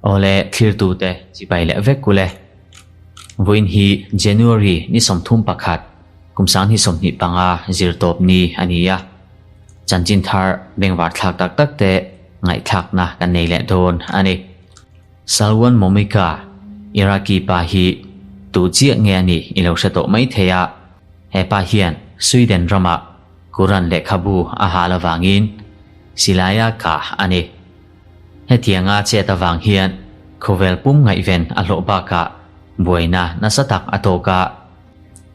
Awle thlirtute chibai leh vek ule. Vawiin hi January ni 31 kum 2025 zirtawp ni a ni a. Chanchin thar bengvar thlak tak tak te ngaihthlakna kan nei leh dawn a ni. Salwan Momika, Iraqi pa hi tu chiah nge a nih i lo hre tawh mai thei a. He pa hian Sweden ramah Quran lehkhabu a hal avangin silaia kah a ni. Hetianga chet avang hian khawvel pum ngaihven a hlawh bakah buaina nasa tak a tawk a,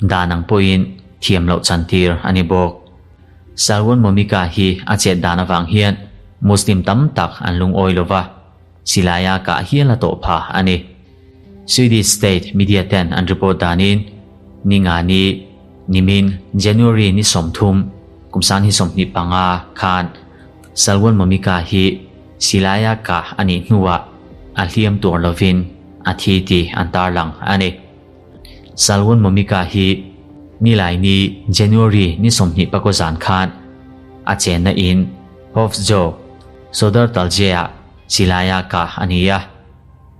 dan ang pawhin thiam loh chantir a ni bawk. Salwan Momika hi a chet dan avang hian Muslim tam tak an lungawi lo va, silaia kah hial a tawh phah a ni. Swedish state media ten an report danin Ningani, nimin January ni 30, kum 2025 khan Salwan Momika hi silaia kah a nih hnuah a hliam tur lovin a thi tih an tarlang a ni. Salwan Momika hi Nilaini January ni 24 zan khan a chenna in Hofsjö, Södertälje-ah silaia kah a ni a.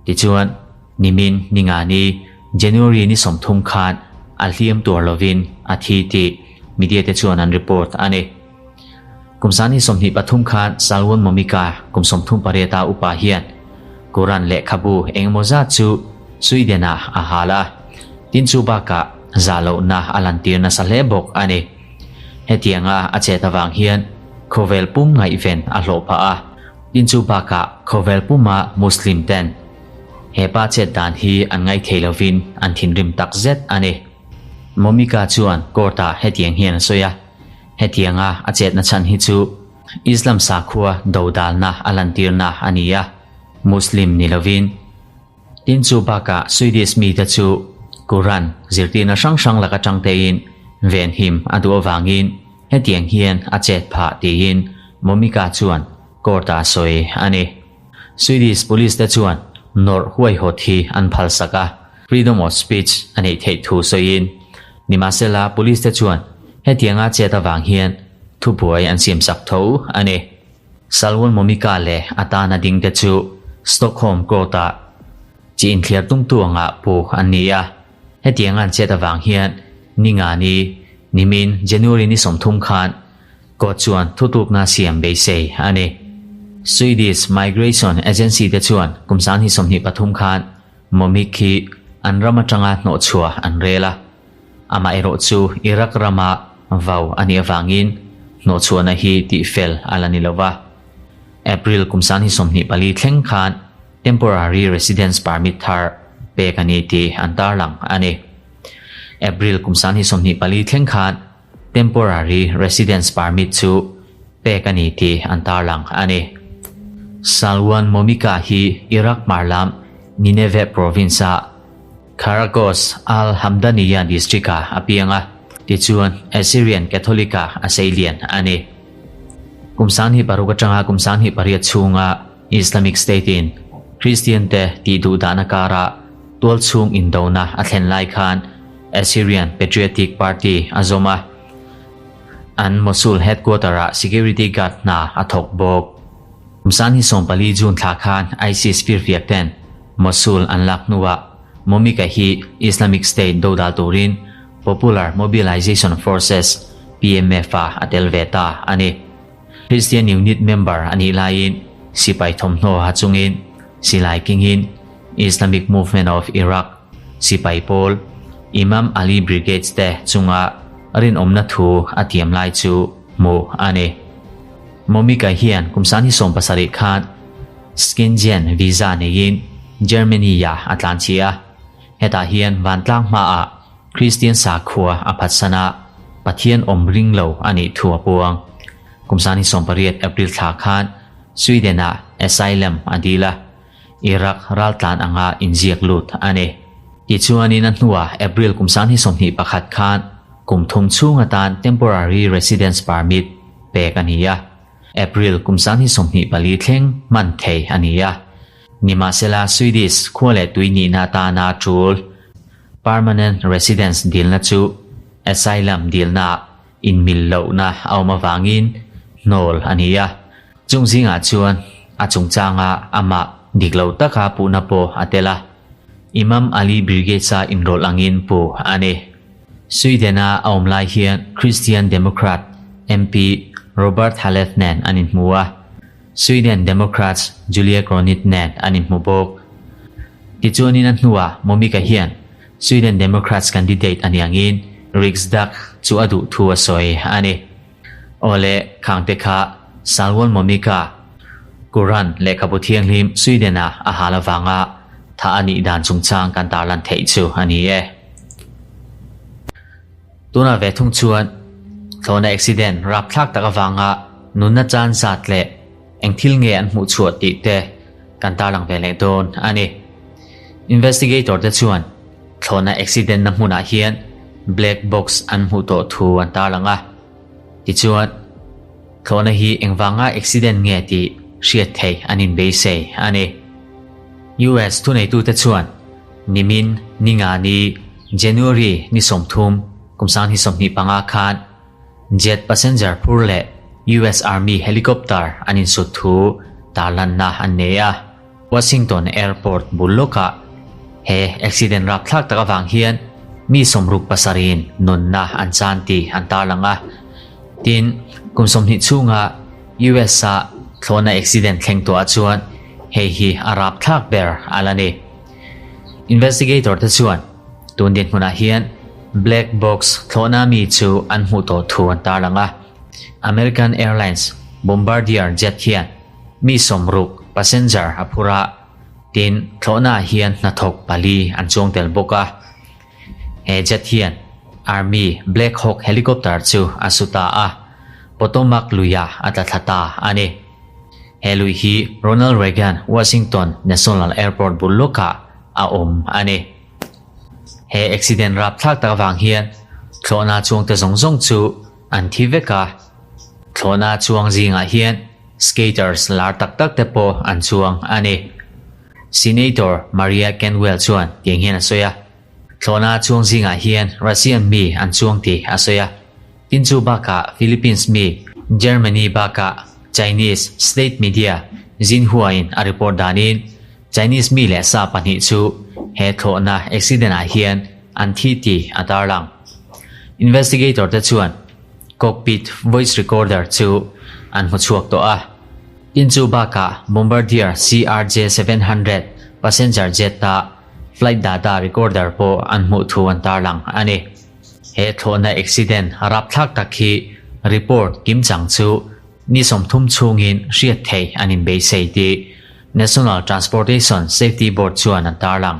Tichuan, nimin Ningani January ni 30 khan a hliam tur lovin a thi tih media te chuan an report a ni. Kum 2023 khan Salwan Momika kum 38 a upa hian Quran lehkhabu engemaw zat chu Sweden-ah a hal a, tin chu bakah zah lohna a lantir nasa hle bawk a ni. Hetianga a chet avang hian khawvel pum ngaihven a hlawh phah a, tin chu bakah khawvel puma Muslim ten he pa chet dan hi an ngaithei lovin an thinrim takzet a ni. Momika chuan court-ah hetiang hian a sawi a. Hetianga a chetna chhan hi chu Islam sakhua dodalna a lantirna a ni a, Muslim ni lovin. Tin chu bakah Swedish mite chu Quran zirtirna hrang hrang lak atang tein venhim a duh avangin hetiang hian a chet phah tiin Momika chuan court-ah a sawi a ni. Swedish police te chuan nawrh huaihawt hi an phalsak a, freedom of speech a neih theih thu sawiin Nimahsela police te chuan hetianga chet avang hian thubuai an siamsak tho a ni. Salwan Momika leh a tana ding te chu Stockholm court-ah chi inthliar tumtu anga pu an ni a. Hetianga an chet avang hian Ningani, nimin January ni 30 khan court chuan thutlukna siam beisei a ni. Swedish Migration Agency te chuan kum 2023 khan Momik hi an ram atanga hnawhchhuah an rel a, amaherawh chu Iraq rama vau a nih avangin hnawhchhuahna hi tihfel a la ni lo va. April kum 2024 thleng khan temporary residence permit thar pek a ni tih an tarlang a ni. April kum 2024 thleng khan temporary residence permit chu pek a ni tih an tarlang a ni. Salwan Momika hi Iraq hmar lam Nineveh province-ah Qaraqosh al-Hamdaniya district-ah a piang a, tichuan Assyrian Catholic-ah a seilian a ni. Kum 2006 atanga kum 2008 chhunga Islamic State-in Christian-te tih duh dahna karah tualchhung indona a thlen lai khan Assyrian Patriotic Party a zawm a, an Mosul headquarter-ah security guard hna a thawk bawk. Kum 2014 June thla khan ISIS firfiak ten Mosul an lak hnuah Momika hi Islamic State dodal turin Popular Mobilization Forces, PMF-ah a tel ve ta a ni. Christian unit member a nih laiin sipai thawmhnaw ha chungin silai kingin Islamic Movement of Iraq sipai pawl Imam Ali Brigades te chunga rinawmna thu a tiam lai chu hmuh a ni. Momika hian kum 2017 khan Schengen visa neiin Germany-ah a tlan chi a, hetah hian vantlang hmaah Christian sakhua a phatsan a, Pathian awm ring lo a nih thu a puang. Kum 2018 April thla khan Sweden-ah asylum a dil a, Iraq raltlan anga inziak lut a ni. Tichuanin a hnuah April kum 2021 khan kum thum chhung atan temporary residence permit pek a ni a, April kum 2024 thleng hman thei a ni a. Nimahsela Swedish khua leh tui nihna atana tul permanent residence dilna chu asylum dilna inmil lohna a awm avangin hnawl a ni a. Chung zingah chuan a chungchanga amah dik lo taka puhna pawh a tel a, Imam Ali Brigades-a inrawlh angin puh a ni. Sweden-a a awm lai hian Christian Democrat MP Robert Halef nen an inhmu a, Sweden Democrats Julia Kronit nen an inhmu bawk. Tichuanin a hnuah Momika hian Sweden Democrats candidate a nih angin Riksdag chu a duh thu a sawi a ni. Awle, khangte kha Salwan Momika, Quran lehkhabu thianghlim Sweden-a a hal avanga thah a nih dan chungchang kan tarlan theih chu a ni e. Tunah ve thung chuan thlawhna accident rapthlak tak avanga nunna chan zat leh eng thil nge an hmuh chhuah tih te kan tarlang ve leh dawn a ni. Investigator te chuan thlawhna accident na hmunah hian black box an hmuh tawh thu an tarlang a. Tichuan, thlawhna hi engvanga accident nge tih hriat theih an inbeisei a ni. US thuneitute chuan Nimin ninga ni January ni 30 kum 2025 khan jet passenger phur leh US Army helicopter an insut thu tarlanna an nei a. Washington Airport bul lawkah he accident rapthlak tak avang hian mi 67 in nunna an chan tih an tarlang a. Tin, kum 20 chhunga US-a thlawhna accident thleng tuah chuan hei hi a rapthlak ber a la ni. Investigator te chuan tun dinhmunah hian black box thlawhna mi chu an hmuh tawh thu an tarlang a. American Airlines Bombardier jet hian mi 60 passenger a phur a, tin thlawhnaah hian hnathawk pali an chuang tel bawk a. He jet hian Army Black Hawk helicopter chu a su ta a, Potomac luiah a tla thla ta a ni. He lui hi Ronald Reagan Washington National Airport bul lawkah a awm a ni. He accident rapthlak tak avang hian thlawhna chuangte zawng zawng chu an thi vek a. Thlawhna chuang zingah hian skaters lar tak tak te pawh an chuang a ni. Senator Maria Kenwell chuan tiang hian a sawi a, Thlawhna chuang zingah hian Russian mi an chuang tih a sawi a. Tin chu bakah Philippines mi, Germany bakah Chinese state media Xinhua in a report danin Chinese mi leh sa pahnih chu he thlawhna accident ah hian an thi tih a tarlang. Investigator te chuan cockpit voice recorder chu an hmu chhuak tawh a. Tin chu bakah Bombardier CRJ 700 passenger jet a flight data recorder pawh an hmuh thu an tarlang a ni. He thlawhna accident rapthlak tak hi report kimchang chu ni 30 chhungin hriat theih an inbeisei tih National Transportation Safety Board chuan an tarlang.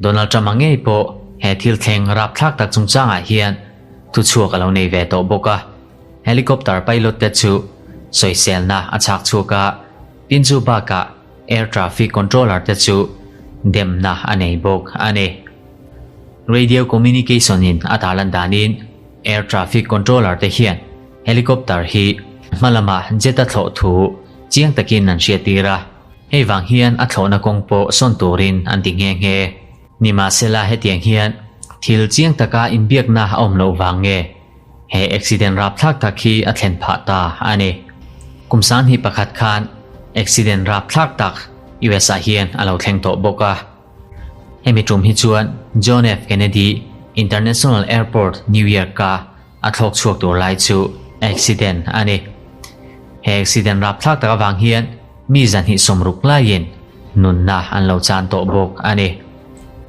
Donald Trump-a ngei pawh he thil thleng rapthlak tak chungchangah hian thuchhuak a lo nei ve tawh bawk a. Helicopter pilot te chu sawiselna a chhak chhuak a, tin chu bakah air traffic controller te chu demna a nei bawk a ni. Radio communication in a tarlan danin air traffic controller te hian helicopter hi hma lama jet a thlawh thu chiang takin an hriattir a, hei vang hian a thlawhna kawng pawh sawn turin an ti nghe nghe. Nimahsela hetiang hian thil chiang taka inbiakna a awm loh vang nge he accident rapthlak tak hi a thlen phah ta a ni. Kum 21 khan accident rapthlak tak US ah hian a lo thleng tawh bawk a. Hemi tum hi chuan John F Kennedy International Airport New York a a thlawk chhuak tur lai chu accident a ni. He accident rapthlak tak avang hian mi 260 laiin nunna an lo chan tawh bawk a ni.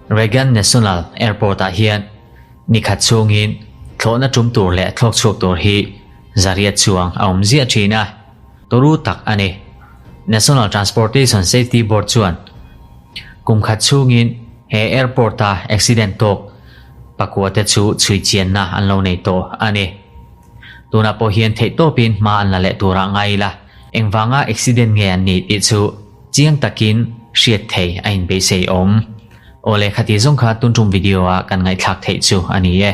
Reagan National Airport ah hian ni khat chhungin thlawhna tum tur leh thlawk chhuak tur hi 800 chuang a awm ziah thin a, tawru tak a ni. National Transportation Safety Board chuan kum khat chhungin he airport a accident tawk pakua te chu chhui chianna an lo nei tawh a ni. Tunah pawh hian theihtawpin hma an la leh turah ngai ila, engvanga accident nge an nih tih chu chiang takin hriat thei a inbeisei awm. Awle khati zawng kha tun tum video a kan ngaihthlak theih chu a ni e.